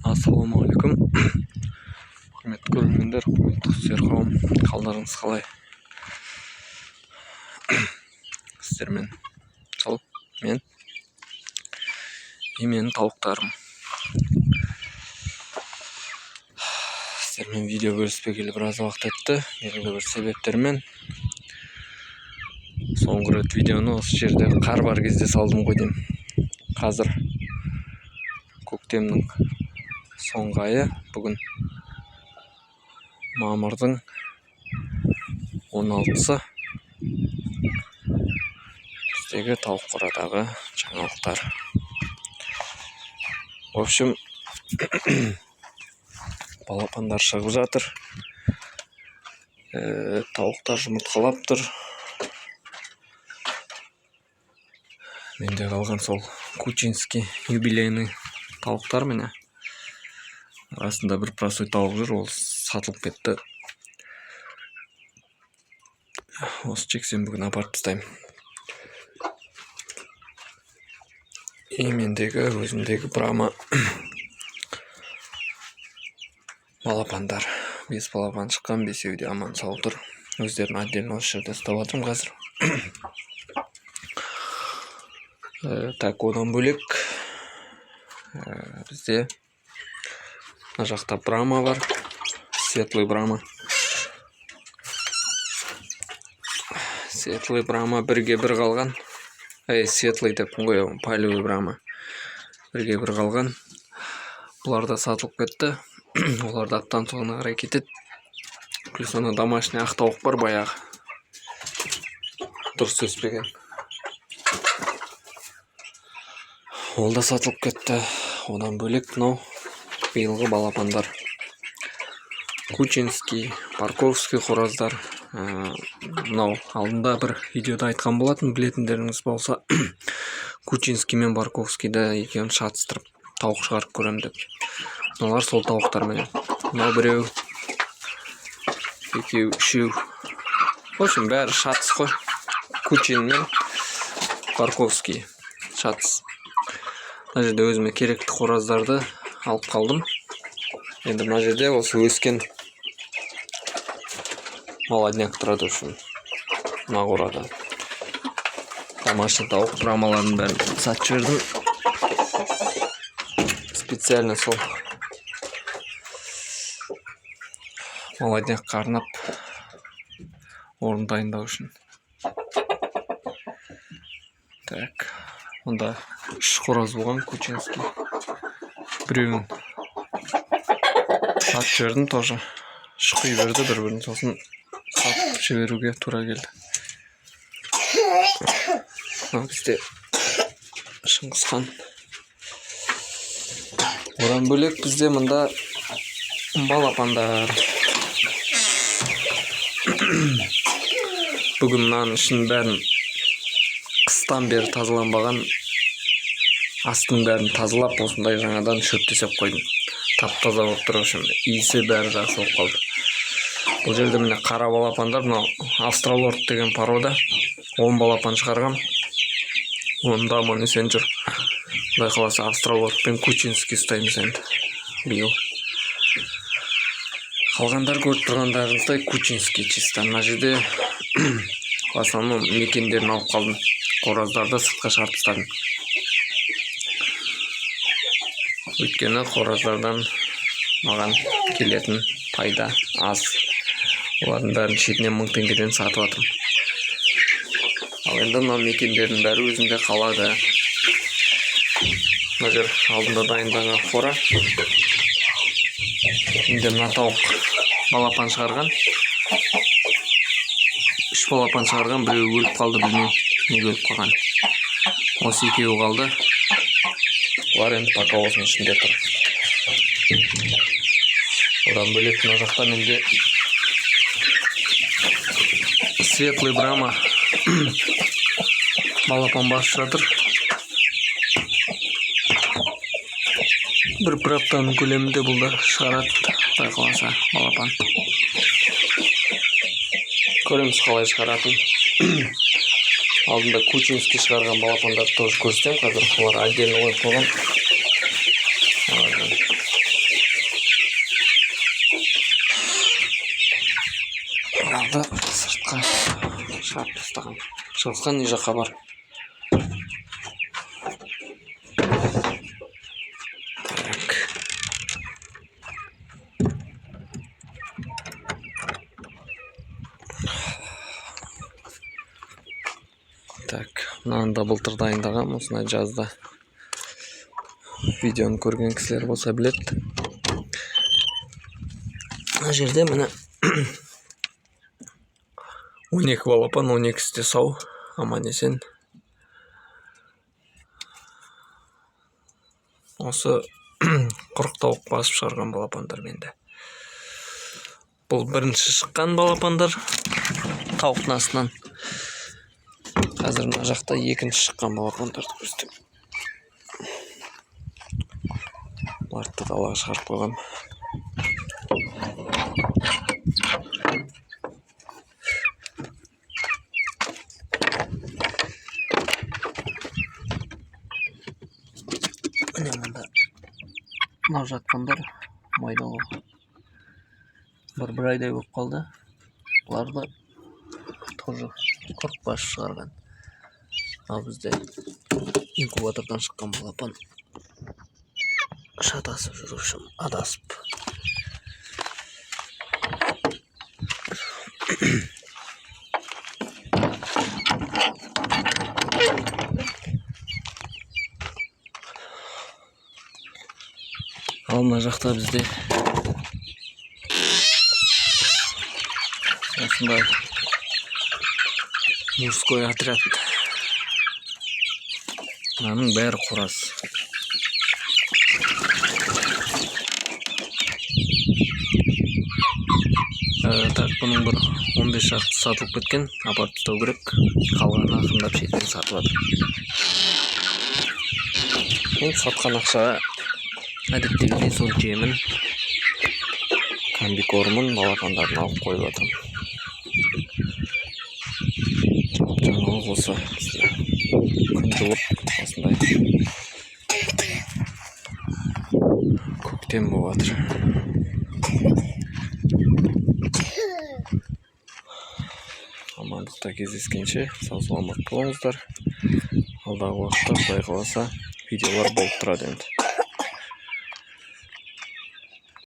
Ассалаумағалейкум, құрметті көрермендер, құрметті сүйер қауым, қалдарыңыз қалай? Сіздермен сол мен и менің тауықтарым. Сіздермен видео бөліспегелі біраз уақыт өтті, белгілі бір себептермен. Соңғы рет видеоны осы жерде қар бар кезде салдым ғой деймін. Қазір көктемнің соңғы айы, бүгін мамырдың 16-сы. Біздегі тауық қорадағы жаңалықтар. В общем, балапандар шығып жатыр. Тауықтар жұмыртқалап тұр. Менде қалған сол кучинский юбилейный тауықтар міне. Арасында бір простой тауық жүр, ол сатылып кетті. Осы жексенбі күні апарып тастаймын. И мендегі өзімдегі Брама балапандар. 5 балапан шыққан, 5-еуі де аман сау тұр. Өздерін отдельно осы жерде ұстап жатырмын қазір. Так, одан бөлек бізде мына жақта Брама бар, светлый Брама. Светлый Брама бірге бір қалған. Эй, светлый деппін ғой, палевый Брама. Бірге бір қалған. Бұлар да сатылып кетті. Олар да аптаның соңына қарай кетеді. Плюс ана домашний ақ тауық бар баяғы. Дұрыс өспеген. Ол да сатылып кетті. Одан бөлек мынау биылғы балапандар. Кучинский, Барковский қораздар. Мынау алдында бір видеода айтқан болатын, білетіндеріңіз болса, Кучинский мен Барковскийді екеуін шатыстырып тауық шығарып көрем деп. Мыналар сол тауықтар міне. Мынау біреу, екеу, үшеу. В общем, бәрі шатыс қой. Кучин мен Барковский шатыс. Мына жерде өзіме керекті қораздарды алып қалдым. Енді мына жерде осы өскен молодняк тұрады, в общем. Мына қорада. Домашний тауық брамалардың бәрін сатып жібердім. Специально сол молоднякқа арнап орын дайындау үшін. Так, онда 3 қораз болған кучинский. Біреуін сатып жібердім тоже. Шұқи берді бір-бірін, сосын сатып жіберуге тура келді. Мынау бізде Шыңғысхан. Одан бөлек бізде мында балапандар. Бүгін мынаның ішінің бәрін қыстан бері тазаланбаған астының бәрін тазалап, осындай жаңадан шөп төсеп қойдым. Тап-таза болып тұр, в общем, иісі бәрі жақсы болып қалды. Бұл жерде міне қара балапандар, мынау австралорд деген порода. 10 балапан шығарғам. Онда аман есен жүр. Құдай қаласа, австралорд пен кучинский ұстаймыз енді биыл. Қалғандар көріп тұрғандарыңыздай кучинский чисто. Мына жерде в основном мекендерін алып қалдым. Қораздарды сыртқа шығарып тастадым. Өйткені қораздардан маған келетін пайда аз. Олардың бәрін шетінен 1000 теңгеден сатып жатырмын. Ал енді мына мекендердің бәрі өзімде қалады. Мына жер алдында дайындалған қора. Енді мына тауық балапан шығарған. 3 балапан шығарған, біреуі өліп қалды, білмеймін неге өліп қалған. Осы екеуі қалды. Олар енді пока осының ішінде тұр. Одан бөлек мына жақта менде светлый Брама балапан басып жатыр. Бір аптаның көлемінде бұл да шығарады, құдай қаласа, балапан. Көреміз қалай шығаратын. Алдында кучинский шығарған балапандарды тоже көрсетемін қазір. Олар отдельно қойып қойған. Бұларды сыртқа шығарып тастаған. Шыңғысхан, не жаққа бар? Так. Так, мынаны да былтыр дайындағанмын, осындай жазда. Видеоны көрген кісілер болса біледі. Мына жерде міне 12 балапан, 12-сі де сау, аман есен. Осы 40 тауық басып шығарған балапандар менде. Бұл бірінші шыққан балапандар тауықтың астынан. Қазір мына жақта екінші шыққан балапандарды көрсетемін. Бұларды да далаға шығарып қойғам. Міне мында мынау жатқандар майдалау. Бір айдай болып қалды. Бұлар да тоже 40 бас шығарған. Ал бізде инкубатордан шыққан балапан шатасып жүр, в общем, адасып. Ал мына жақта бізде осындай мужской отряд. Мынаның бәрі қораз. Так, бұның бір 15 шақты сатылып кеткен, апарып тастау керек. Қалғанын ақырындап шетінен сатып жатыр. Бұл сатқан ақшаға әдеттегідей сол жемін, комбикормын, балапандарын алып қойып жатырмын. Жалпы жаңалық осы бізде. Күн жылып осындай көктем болып жатыр. Амандықта кездескенше сау саламат болыңыздар. Алдағы уақытта Құдай қаласа видеолар болып тұрады енді.